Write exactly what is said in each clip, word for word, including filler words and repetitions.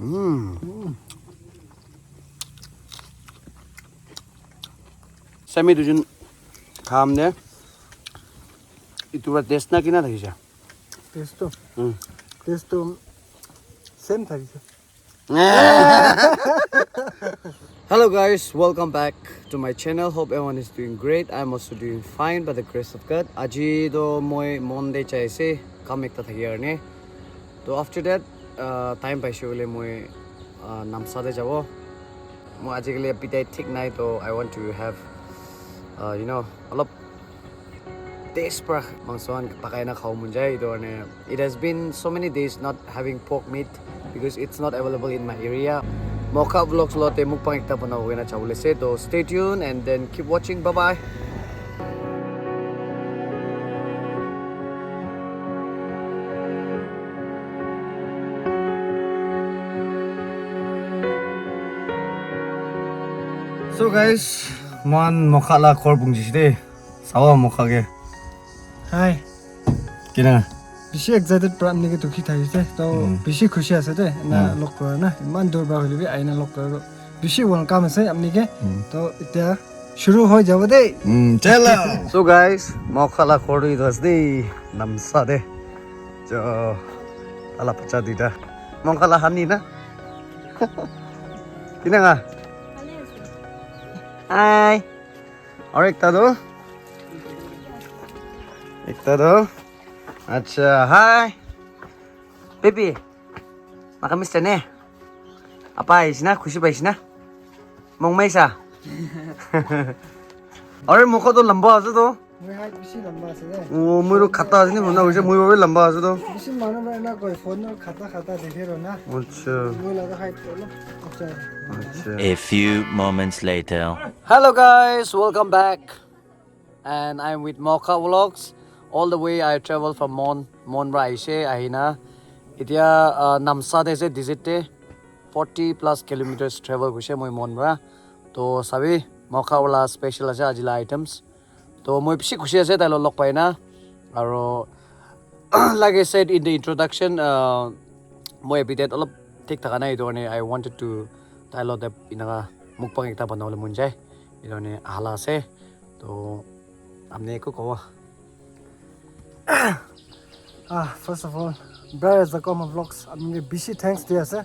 Mm. Sami dujun kham de. Itu wa taste na kina thakisha. Taste to. Mm. Taste to same thakisha. Hello guys, welcome back to my channel. Hope everyone is doing great. I'm also doing fine by the grace of God. Aji do moi Monday chai ase, kam ekta thaki arne. To after that, uh, time paise bole moi, uh, Namsa te jabo. Moi ajikali appetite thik nai, to I want to have, uh, you know, olop taste pra mangso khan pakai na khabo mon jai. Etu karne, it has been so many days not having pork meat because it's not available in my area. Mokha Vlogs lo te mukbang ekta banabo koina jabo le ase. To stay tuned and then keep watching. Bye bye. So guys, moikhan Mokha la ghor pungji de. Sawa Mokha ke. Hi. Kina? Bishi excited pra apni ke dukhi thakise. To bishi khushi ase de. Na log kora na. Iman dur pra hoile bi aina log kora. Bishi welcome ase apni ke. To itya shuru hoi jabo de. Hmm, chalo. So guys, Mokha la ghor tu ase de. Namsa de. Jo, ala pacha duita. Mokha la hani na. Kina nga? Hi. Aru ekta tu. Ekta tu. Acha, hi. Baby. Maka miss ne? Apa aisina? Khushi paisina? Mong maisa? Aru mokha tu lamba ase tu. Moi height bishi lamba ase de. Oh, moi tu khata ase ni, mona hoise, moi tu lamba ase tu. Bishi manu para na koi, phone no khata khata dekhe ro na. Acha. Moi laga height olop acha. Acha. A few moments later. Hello guys, welcome back. And I'm with Mokha Vlogs. All the way I travel from Mon, Mon pra aise, ahina. Itia, uh, Namsa te ase, Dizit te. Forty plus kilometers travel kurise moi Mon pra. To sabi, Mokha wala special ase aji la items. To moi bishi khushi ase tai lo log pai na. Aro, like I said in the introduction, uh, moi appetite olop thik thaka nai, etu karne I wanted to tai lo te enaka mukbang ekta banabole mon jai. Etu karne ahala ase. To apni eku kowa. Ah, first of all, brother Zakoma Vlogs, apni ke bishi thanks di ase.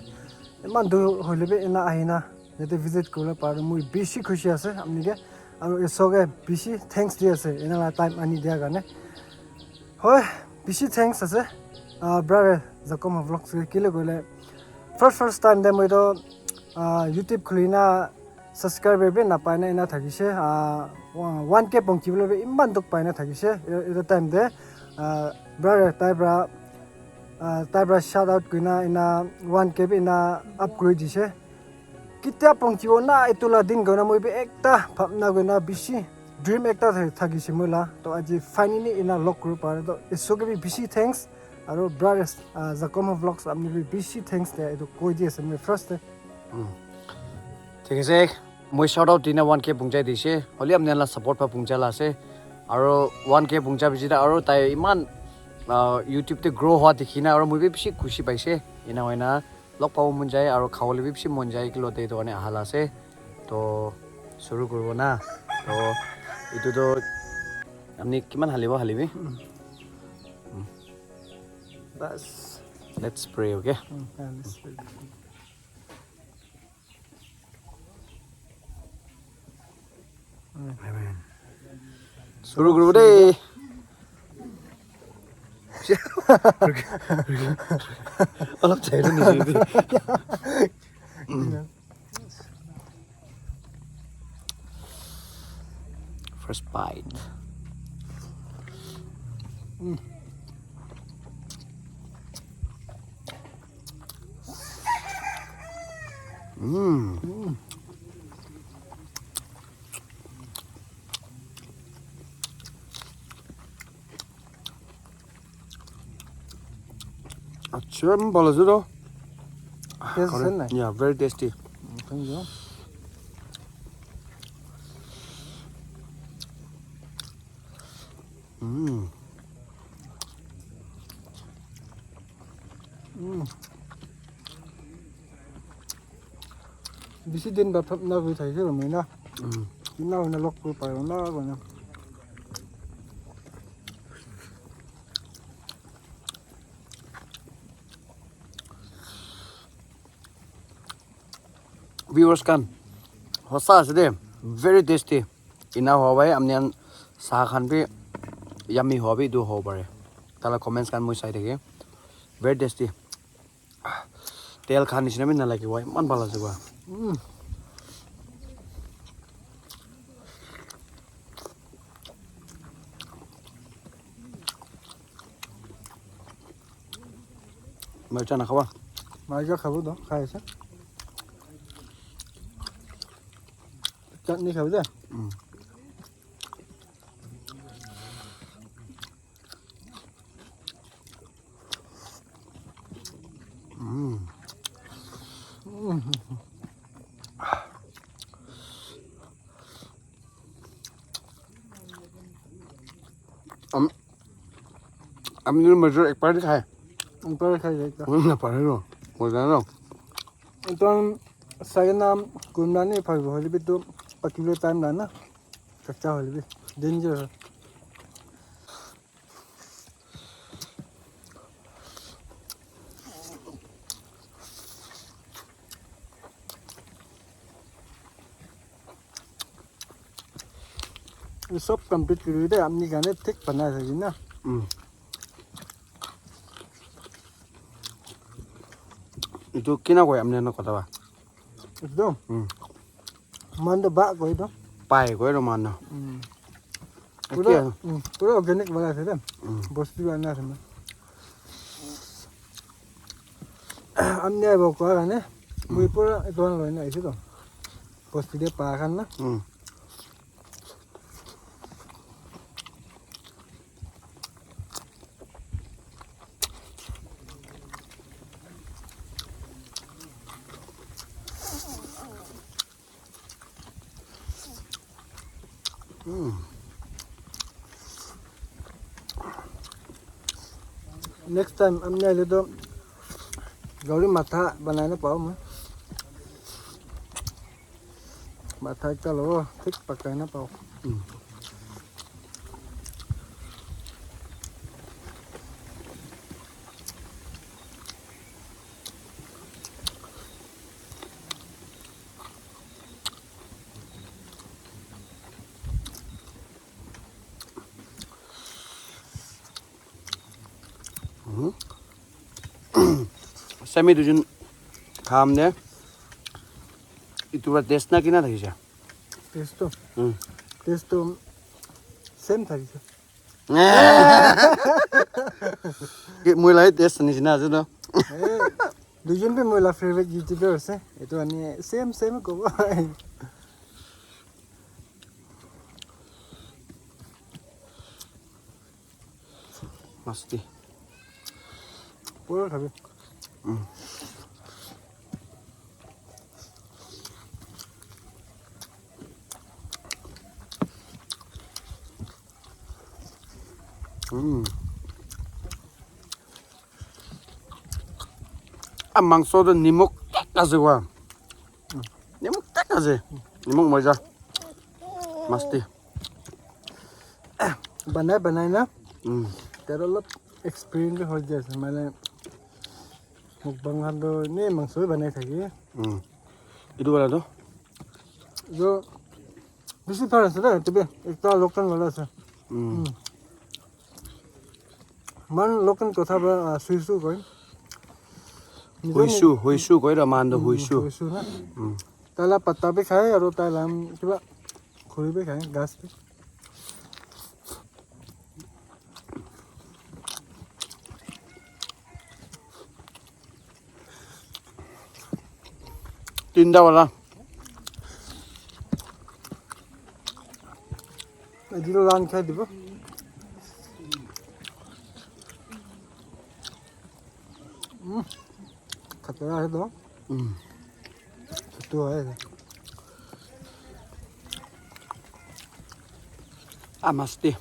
Iman dur hoile bi ena ahina yate visit kuribole pare moi bishi khushi ase apni ke. Aru Isor ke bishi thanks di ase ena la time ani dia karne. Hoi, bishi thanks ase, ah, brother Zakoma Vlogs ke. Kile koile first, first time te moi to, ah, YouTube khuli na subscriber bi napai na ena thakise. Ah, one K pongchi bole bi iman dukh pai na thakise. E-, etu time te, ah, brother tai pra, ah, tai pra shout out kurina ena one K bi ena up kuri dise. Kitia pongchibo na etu la din koina moi bi ekta bhabna koina bishi dream ekta tha-, thakise moi la. To aji finally ena log kuri pare. To Isor ke bi bishi thanks. Aru brothers, ah, Zakoma Vlogs apni bi bishi thanks de etu koi di ase moi first te. Thik ase, moi shout out dina one K pungchai dise. Holi apni la support pa pungchai la ase. Aro one K pungchai bichi ta aro tai iman, ah, YouTube te grow hua dikhi na aro moi bi bishi khushi paise. Ena hoina log pabo mon jai aro khabole bi bishi mon jai kilo te etu karne aha la ase. To shuru kuribo na. To etu to apni kiman halibo halibi. Bas. Let's pray, okay? Amen. Shuru kuribo de. Olop chai de niji de. First bite. Mm. Acha, bhal ase to. Taste ase nai? Yeah, very tasty. Thank you. Mm. Mm. Bisi din bapthap na gui thai se moi na. Mm. Ina na lok ko pa na ko na. Viewers khan, hosa ase de, very tasty. Ina howa bai amni khan sa khan bi yummy howa bi etu hobo pare. Tala comments khan moi sai thake. Very tasty. Tel khan nishina bi nalage wa, iman bhal ase wa. Mm. Marcha nakhaba? Marcha khabo to, khai ase. Chutney khabo de? Mm. Mm. Mm. Am-, amni major ek baar khai. Ek baar khai jai ta. Hum, na pare no. Ho jai no. Ekdom sai na ghumna nahi paribo, hoile bi to pakibole time nai na. Kacha hoile bi. Danger. Sob complete kuri de, apni karne thik banai thaki na. Mm. Etu kina koi apni khan kotha ba? Etu? Mm. Moikhan toh ba koi toh. Pai koi toh moikhan toh. Mm. Pura, mm, pura organic wala ase de. Mm. Bosti wala ase na. Amni aibo koa karne, moi pura etu khan loi na ahise toh. Bosti de pa khan na. Mm. Mm. Next time, amni aile toh gauri matha banai na pao moi. Matha ekta lobo, thik pakai na pao. Mm. Mhm. Same duijun kham de. Etu para taste na kina thakise? Taste to? Hmm. Taste to same thakise. Ke moi la taste nishina ase to. Eh, duijun bi moi la favorite YouTuber ase. Etu ani same same kobo. Masti. Pura khabi. Mm. Mm. Ah, mangso toh nimok thik ase koa. Nimok thik ase. Nimok moja. Masti. Banai, banai na. Mm. Tera olop experience bi hoi jai ase. Mane, mukbang khan toh ene mangso bi banai thake. Mm. Etu wala toh? Etu bishi bhal ase de, etu bi ekta local wala ase. Mm. Mm. Man local kotha para, ah, suisu koi. Nijor ni- Huisu, huisu koi ra man toh, mm, huisu. Huisu na. Mm. Tai la patta bi khai aru tai la kiba khuri bi khai, ghas bi. Tinta wala. Etu toh lan khai dibo. Mm. Khatara hai toh. Mm. Etu hai. Ah, masti.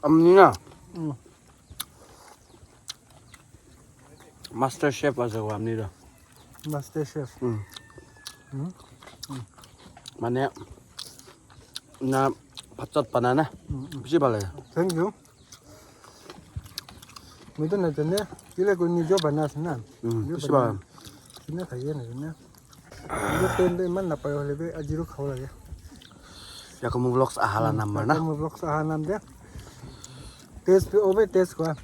Amni na. Mm. Master chef ase ko amni do. Master chef. Mm. Mm. Mane na bhat sat banana. Mm, mm. Bishi bhal lage. Thank you. Moi to najane, kile koi nijo bana ase na. Mm, nijo bishi bana bhal. Kina khaiye najane. Nijo time to iman napai hole bi aji ro khabo lage. Yakomo Vlogs ahala nam na. Yakomo Vlogs aha nam de. Taste bi obe taste kwa.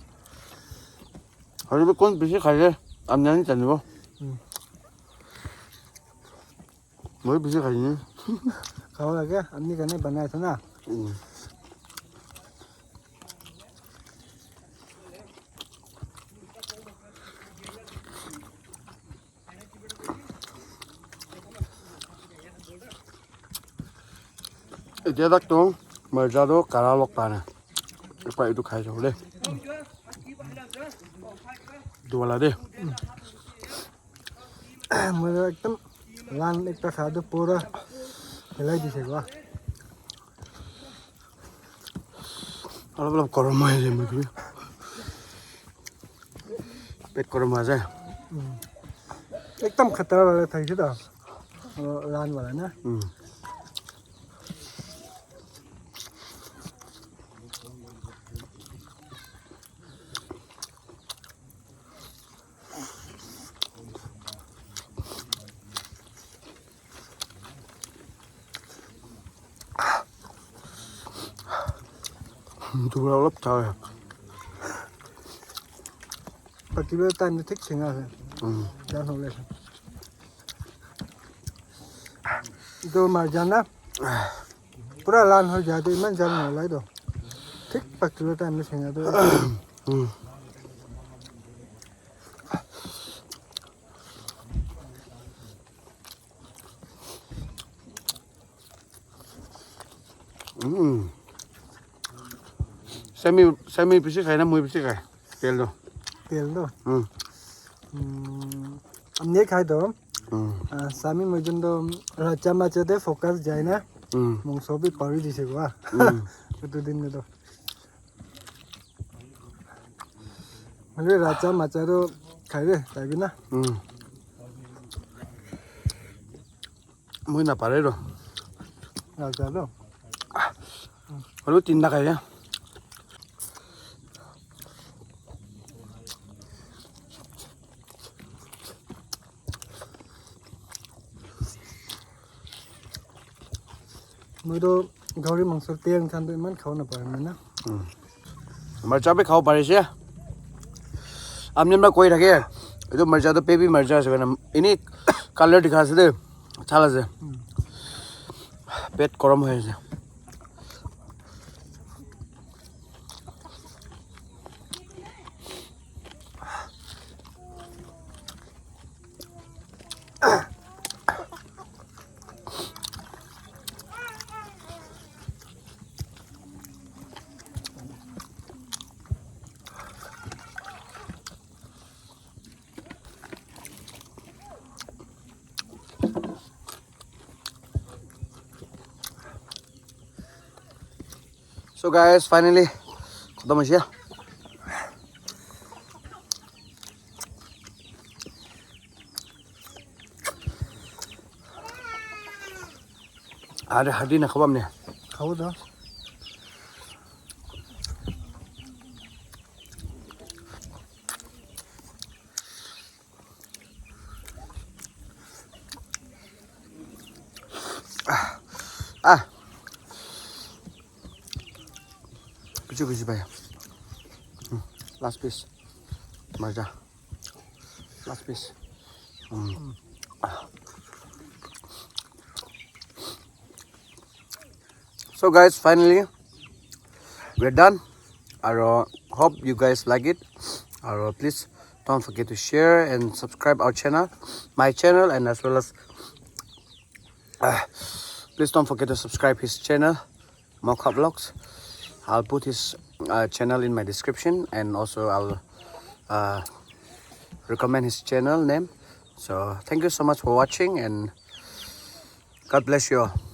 Hari bi kon bishi khaiye, amni janibo. Mm. Moi bishi khai ni. Khabo lage, amni karne banai ase na. Mm. Etia tak to marcha to kara log pa na. Ekbar etu khai sabo de. Etu wala de. Moi ekdam lan ekta kha tu pura helai dise ba. Olop olop gorom hoi ase moi tu. Pet gorom hoi ase. Ekdam khatara wala thaise ta. Lan wala na. Mm. Dura olop chai. Particular time te thik singa ase. Mm. Jan hole ase. Etu marjan na. Pura lan hoi jai to iman jal nolai to. Thik particular time te singa to. Mm. Mm. Semi, semi bishi khai na moi bishi khai? Tel do. Tel do? Mm. Mm. Amne khai do. Mm. Ah, sami moi jun do racha macha te focus jai na. Mm. Mongso bi pari dise kwa. Mm. Etu din me do. Mane racha macha do khai de, tai bi na. Mm. Moi na pare do. Racha do. Aru tinta khai ya. Moi to gauri mangso tel khan to iman khabo napare na. Mm. Marcha bi khabo parise. Amni ma koi thake. Etu marcha to baby marcha ase koina. Ini color dikha ase de. Chal ase. Mm. Pet gorom hoi ase. So guys, finally, khatam hoise. Are hadi na khabam ne? Khabo da. Ah. Kuchu kuchu bhai. Hmm. Last piece. Maja. Last piece. Hmm. Ah. So guys, finally we're done. Aro hope you guys like it. Aro please don't forget to share and subscribe our channel, my channel, and as well as, uh, please don't forget to subscribe his channel, Mokha Vlogs. I'll put his, uh, channel in my description, and also I'll, uh, recommend his channel name. So thank you so much for watching, and God bless you all.